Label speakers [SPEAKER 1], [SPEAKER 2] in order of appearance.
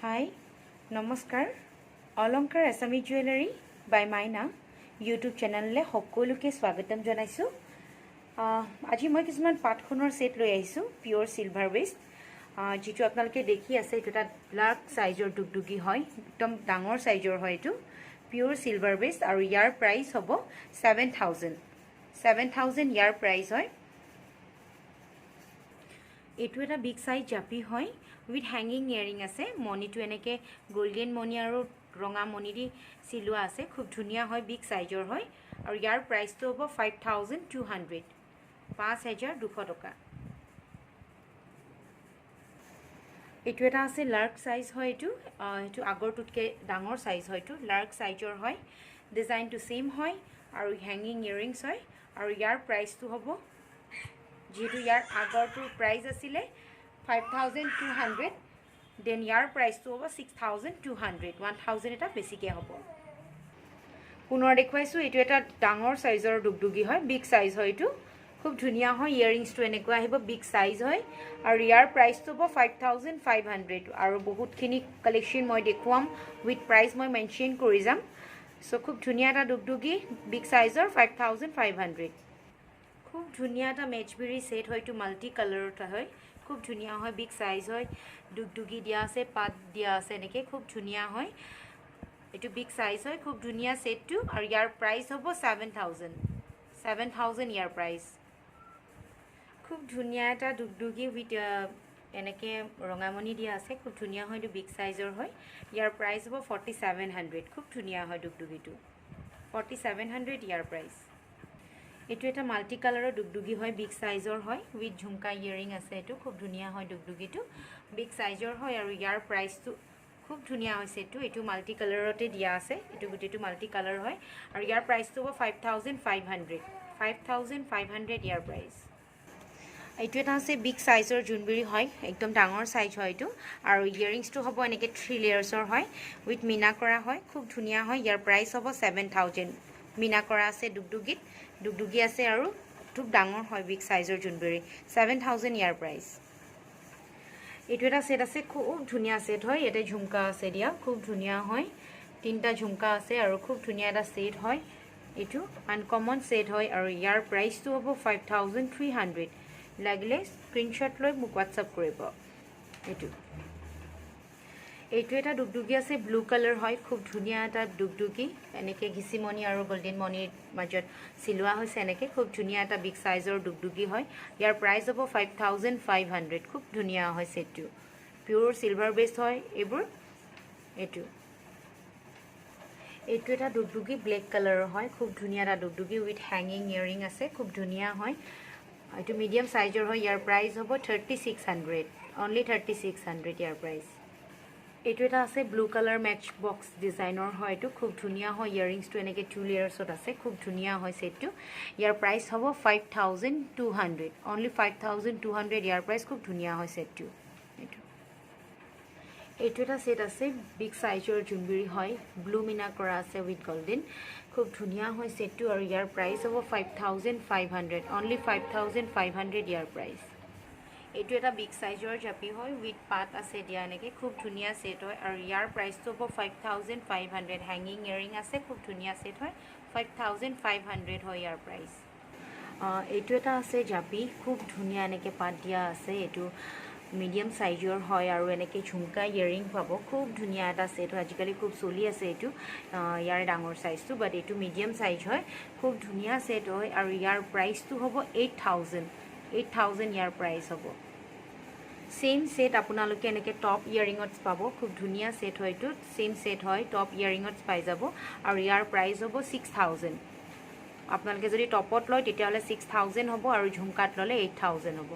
[SPEAKER 1] হাই, নমস্কাৰ। অলংকাৰ Assamese jewellery বাই মাইনা YouTube চেনেললৈ সকলোকে স্বাগতম জনাইছোঁ। আজি মই কিছুমান পাতসোণৰ ছেট লৈ আহিছোঁ, পিয়'ৰ চিলভাৰ বেছড। যিটো আপোনালোকে দেখি আছে, এইটো এটা লাৰ্জ চাইজৰ ডুগডুগি হয়, একদম ডাঙৰ চাইজৰ হয়। এইটো পিয়'ৰ চিলভাৰ বেছড আৰু ইয়াৰ প্ৰাইচ হ'ব 7,000। 7,000 ইয়াৰ প্ৰাইচ হয়। এইটো এটা বিগ চাইজ জাপি হয়, উইথ হেঙিং ইয়েৰিং আছে। মণিটো এনেকৈ গল্ডেন মণি আৰু ৰঙা মণি দি চিলোৱা আছে। খুব ধুনীয়া হয়, বিগ চাইজৰ হয় আৰু ইয়াৰ প্ৰাইচটো হ'ব 5,200, 5,200 টকা। এইটো এটা আছে, লাৰ্জ চাইজ হয় এইটো। এইটো আগৰটোতকৈ ডাঙৰ চাইজ হয়। এইটো লাৰ্জ চাইজৰ হয়, ডিজাইনটো ছেইম হয় আৰু হেঙিং ইয়েৰিংছ হয়। আৰু ইয়াৰ প্ৰাইচটো হ'ব, যিহেতু ইয়াৰ আগৰটোৰ প্ৰাইচ আছিলে 5,200, then ইয়াৰ প্ৰাইচটো হ'ব 6,200, 1,000 এটা বেছিকৈ হ'ব। পুনৰ দেখুৱাইছোঁ, এইটো এটা ডাঙৰ চাইজৰ ডুগডুগি হয়, বিগ চাইজ হয় এইটো। খুব ধুনীয়া হয়। ইয়েৰিংছটো এনেকুৱা আহিব, বিগ চাইজ হয় আৰু ইয়াৰ প্ৰাইচটো হ'ব 5,500। আৰু বহুতখিনি কালেকশ্যন মই দেখুৱাম, উইথ প্ৰাইচ মই মেনশ্যন কৰি যাম। চ' খুব ধুনীয়া এটা ডুগডুগি, বিগ চাইজৰ, 5,500। খুব ধুনীয়া এটা মেচবেৰী ছেট হয়। এইটো মাল্টি কালাৰত হয়, খুব ধুনীয়া হয়, বিগ চাইজ হয়। ডুগডুগি দিয়া আছে, পাত দিয়া আছে এনেকৈ, খুব ধুনীয়া হয়। এইটো বিগ চাইজ হয়, খুব ধুনীয়া ছেটটো আৰু ইয়াৰ প্ৰাইচ হ'ব 7,000। 7,000 ইয়াৰ প্ৰাইচ। খুব ধুনীয়া এটা ডুগডুগি উইথ এনেকৈ ৰঙামণি দিয়া আছে, খুব ধুনীয়া হয়। এইটো বিগ চাইজৰ হয়। ইয়াৰ প্ৰাইচ হ'ব 4,700। খুব ধুনীয়া হয় ডুগডুগিটো। 4,700 ইয়াৰ প্ৰাইচ। এইটো এটা মাল্টি কালাৰৰ ডুগডুগি হয়, বিগ চাইজৰ হয়, উইথ ঝুমকা ইয়েৰিং আছে। এইটো খুব ধুনীয়া হয় ডুগডুগিটো, বিগ চাইজৰ হয় আৰু ইয়াৰ প্ৰাইচটো খুব ধুনীয়া হৈছে এইটো। এইটো মাল্টি কালাৰতে দিয়া আছে। এইটো গোটেইটো মাল্টি কালাৰ হয় আৰু ইয়াৰ প্ৰাইচটো হ'ব 5,500। 5,500 ইয়াৰ প্ৰাইচ। এইটো এটা আছে, বিগ চাইজৰ জোনবিৰি হয়, একদম ডাঙৰ চাইজ হয় এইটো। আৰু ইয়েৰিংছটো হ'ব এনেকৈ থ্ৰী লেয়াৰ্ছৰ হয়, উইথ মীনা কৰা হয়, খুব ধুনীয়া হয়। ইয়াৰ প্ৰাইচ হ'ব 7,000। মীনা কৰা আছে ডুগডুগিত, ডুগডুগি আছে আৰু খুব ডাঙৰ হয়, বিগ চাইজৰ জোনবিৰি। 7,000 ইয়াৰ প্ৰাইচ। এইটো এটা ছেট আছে, খুব ধুনীয়া ছেট হয়। ইয়াতে ঝুমকা আছে দিয়া, খুব ধুনীয়া হয়। তিনিটা ঝুমকা আছে আৰু খুব ধুনীয়া এটা ছেট হয়। এইটো আনকমন ছেট হয় আৰু ইয়াৰ প্ৰাইচটো হ'ব 5,300। লাগিলে স্ক্ৰীনশ্বট লৈ মোক হোৱাটছআপ কৰিব। এইটো এটা ডুগডুগি আছে, ব্লু কালাৰ হয়, খুব ধুনীয়া এটা ডুগডুগি। এনেকৈ ঘিচিমণি আৰু গল্ডেন মণিৰ মাজত চিলোৱা হৈছে এনেকৈ। খুব ধুনীয়া এটা বিগ চাইজৰ ডুগডুগি হয়। ইয়াৰ প্ৰাইচ হ'ব 5,500। খুব ধুনীয়া হয় ছেটটো, পিয়'ৰ চিলভাৰ বেছ হয় এইবোৰ। এইটো এটা ডুগডুগি, ব্লেক কালাৰৰ হয়, খুব ধুনীয়া এটা ডুগডুগি, উইথ হেঙিং ইয়েৰিং আছে, খুব ধুনীয়া হয়। এইটো মিডিয়াম চাইজৰ হয়। ইয়াৰ প্ৰাইচ হ'ব 3,600, অনলি 3,600 ইয়াৰ প্ৰাইচ। এইটো এটা আছে, ব্লু কালাৰ মেচ বক্স ডিজাইনৰ হয়। এইটো খুব ধুনীয়া হয়। ইয়েৰিংছটো এনেকৈ টু লেয়াৰ্ছত আছে, খুব ধুনীয়া হয় ছেটটো। ইয়াৰ প্ৰাইচ হ'ব 5,200, অনলি 5,200 ইয়াৰ প্ৰাইচ। খুব ধুনীয়া হয় ছেটটো। এইটো এটা ছেট আছে, বিগ চাইজৰ জোনবিৰি হয়, ব্লু মিনা কৰা আছে উইথ গল্ডেন। খুব ধুনীয়া হয় ছেটটো আৰু ইয়াৰ প্ৰাইচ হ'ব 5,500, অনলি 5,500 ইয়াৰ প্ৰাইচ। এইটো এটা বিগ চাইজৰ জাপি হয়, উইথ পাত আছে দিয়া এনেকৈ, খুব ধুনীয়া ছেট হয় আৰু ইয়াৰ প্ৰাইচটো হ'ব 5,500। হেঙিং ইয়েৰিং আছে, খুব ধুনীয়া ছেট হয়। 5,500 হয় ইয়াৰ প্ৰাইচ। এইটো এটা আছে জাপি, খুব ধুনীয়া, এনেকৈ পাত দিয়া আছে। এইটো মিডিয়াম চাইজৰ হয় আৰু এনেকৈ ঝুমকা ইয়েৰিং পাব। খুব ধুনীয়া এটা ছেট হয়। আজিকালি খুব চলি আছে এইটো, ইয়াৰ ডাঙৰ চাইজটো, বাট এইটো মিডিয়াম চাইজ হয়। খুব ধুনীয়া ছেট হয় আৰু ইয়াৰ প্ৰাইচটো হ'ব 8,000। 8,000 ইয়াৰ প্ৰাইচ হ'ব। ছেইম ছেট আপোনালোকে এনেকৈ টপ ইয়েৰিঙত পাব। খুব ধুনীয়া ছেট হয় এইটো। ছেইম ছেট হয়, টপ ইয়েৰিঙত পাই যাব আৰু ইয়াৰ প্ৰাইচ হ'ব 6,000। আপোনালোকে যদি টপত লয়, তেতিয়াহ'লে 6,000 হ'ব আৰু ঝুমকাত ল'লে 8,000 হ'ব।